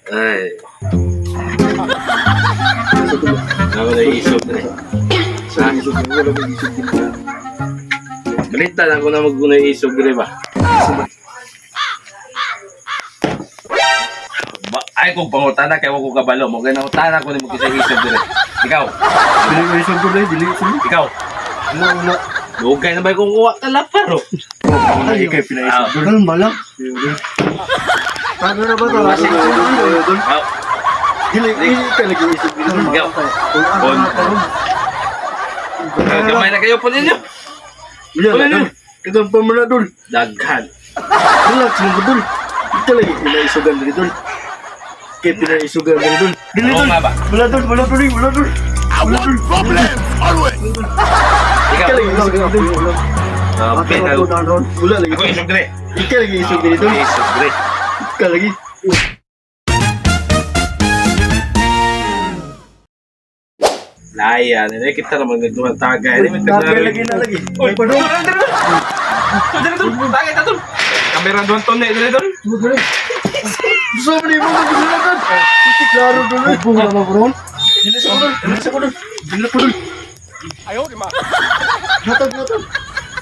Ay. Ako na isog na eh. Sa isog mo, wala mo isog din. Balita lang ko na maguna isog rin ba? Ba, ay kung pangutana kay wa ko kabalo mo kay nangutana ko nimo kisay isog dire. Ikaw, Dili ko isog ko dili isog. ikaw. Wala, wala. Dugay na ba kung kuha ka laparo? Wala ikay pinaisog dul. Ganun ba lang? Ano na ba ito? Ikaw, Dili ikay lagi isog dili. ikaw. Bon. Gamay na kayo po ninyo. Wala na. Dagan pa mo na dul. Daghan. Relax mo dul. Ikay lagi pinaisugan dili dul. Kay pinaisugan dili dul. Dili Oo dul. nga ba? Wala dul, wala dul, wala dul. Wala dul. Ikaw. Ikay lagi isugan dul. Okay, ako. Wala lagi. Ako isog dire. Ikay lagi isog dili dul. Isog dire. Ikay lagi. Laya, nila kita naman nagduhan tagay. Ini may Tagay lagi na lagi. Uy, dul, dul, dul. Dul, dul, dul. Tagay ta dul. Kamera doon to dili dul. Gusto mo ni mo magsulat. Kuti klaro dul. Bubong na ba bro? Dili sa dul. Dili sa dul. Dili ko dul. Ayaw di ma. Hatag hatag.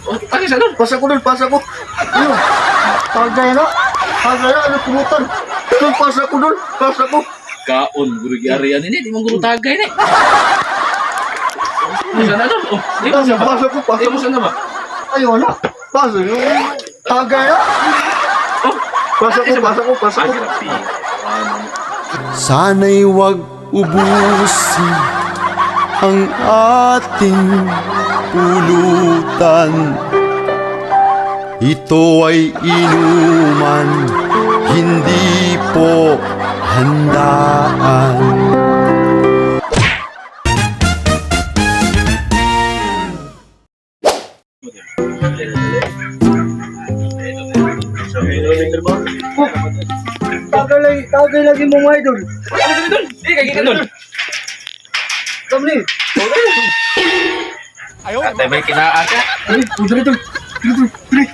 Oh, tagay sa dul. Pasa ko dul, pasa ko. Ano? Tagay na? Tagay na? Ano pulutan? Dul, pasa ko dul, pasa ko. Kaon guru gyari ani ni, di mo guru tagay ni. Sa na dul. Oh, di mo Pasa, sa ba? pasa ko, pasa Di mo ko. sa na ba? Ay, wala. Pasa ko. Tagay na? Oh, Pasa ko, pasa ko, pasa ah, ko. grabe. Ano? Sana'y wag ubusin ang ating pulutan. Ito ay inuman, hindi po handaan. Tagay lagi, tagay lagi mo mga idol. Ano dili dul? Di kay kita dul. Kamli. Atay may kinaa ka. Dili, oh, dili dul. Dili dul, dili.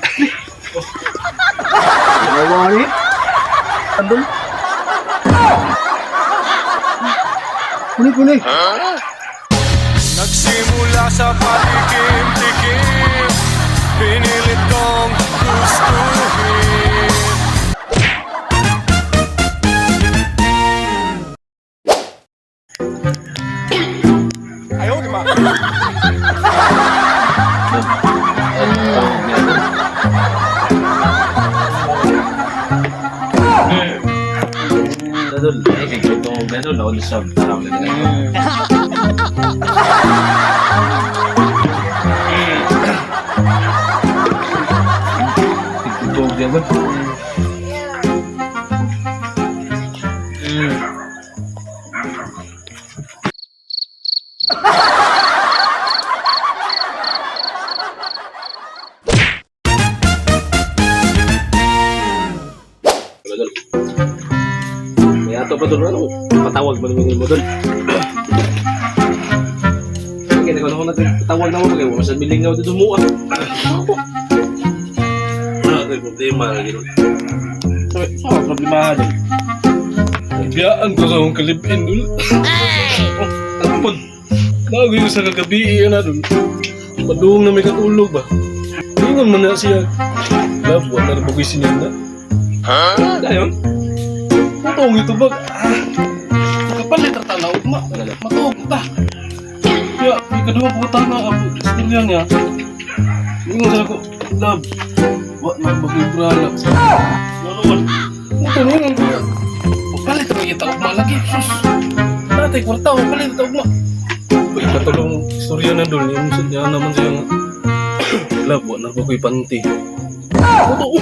Awa ni. Andol. Kuni, kuni. Nagsimula sa patikim-tikim, pinilit kong gustuhin. Dul, ay kay gusto ko dul, ako sa tao. Ito gyud. Dul. May ato pa dul ano? Patawag ba naman mo dul? Sige, nagano ko na patawag na mo kay mo sa biling nga dito mo. Ah. Ah, may problema lagi dul. So, so problema dul. Biyaan ko sa akong kalibin, dul. Oh, ano po? Nagoy ko sa kagabi, iya na, dul. Padung na may katulog ba? Ingon man na siya. Love, wala na bagoy sininda. Dayon. Matong ito ba? Ah, kapalit ang tanaw, ma. Matuog ta. Kaya, may kaduha po tama ako. Istorya niya. Ingon sa ako, love, wala na bagoy brala. Ano man? Matong ingon ko. Palit ang ita ugma lagi. Sus. Natay kwarta, palit ang ugma. Uy, katulong istorya na dul. Yung sa niya naman siya nga. Love, wala na bagoy panty. Totoo.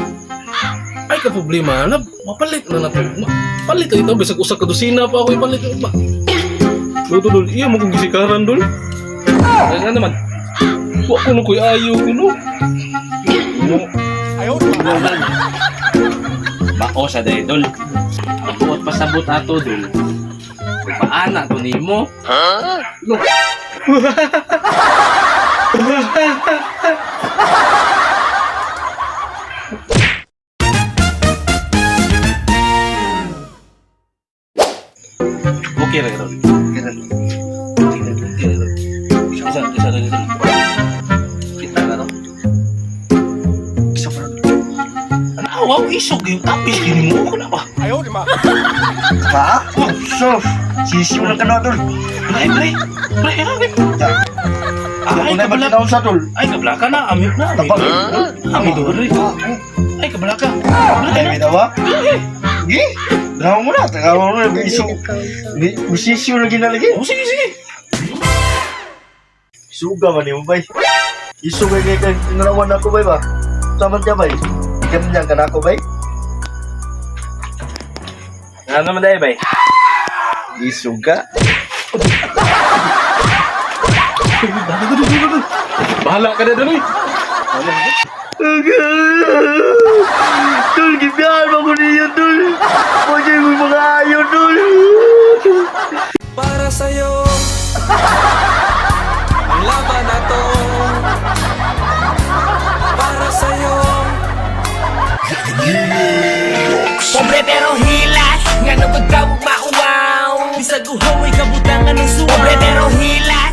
Ay ka problema, love. Mapalit na natin ugma. Palit ang ito, bisag usa ka dosina pa ako ipalit ang ugma. Luto dul, iya mo kong gisikaran dul. Ano naman? Wa ko no ko'y ayaw ko no. Bako sa day dul. Ang buot pasabot ato dul. Paana to nimo. Lo. Okay ra gid. Okay na. Okay ra. Isa isa ra gid. Kita na no. Isa pa na. Ano, wow, isog yung tapis gini mo ko na ba? Ha? So, sisiw lang ka na, tol. Pre, pre. Pre, pre. Ay, Ay, na kabala. magkinaon sa tol. Ay, kabla ka na. Ami na. Ami. Tapang. Ami dori. Ay, kabla ka. Ay, may ba? Gi? Tagaw mo na, tagaw mo na. Isu, sisiw lagi na lagi. Oh, sige, sige. Suga man mo, bay. Isu kay kay kay tinarawan ako, bay ba? Saman ka, bay. Ganyan ka na ako, bay. Ano naman dahil, bay? Isuga. Bahala ka na doon, eh. Tol, gibiyahan mo ko niyo, tol. Pwede mo mga ayo, tol. Para sa'yo ang laban na to. Para sa'yo. Pobre pero hilas, nga nung pagkawag mauwaw. Bisag uhaw ay kabutangan ng suwaw. Pobre pero hilas.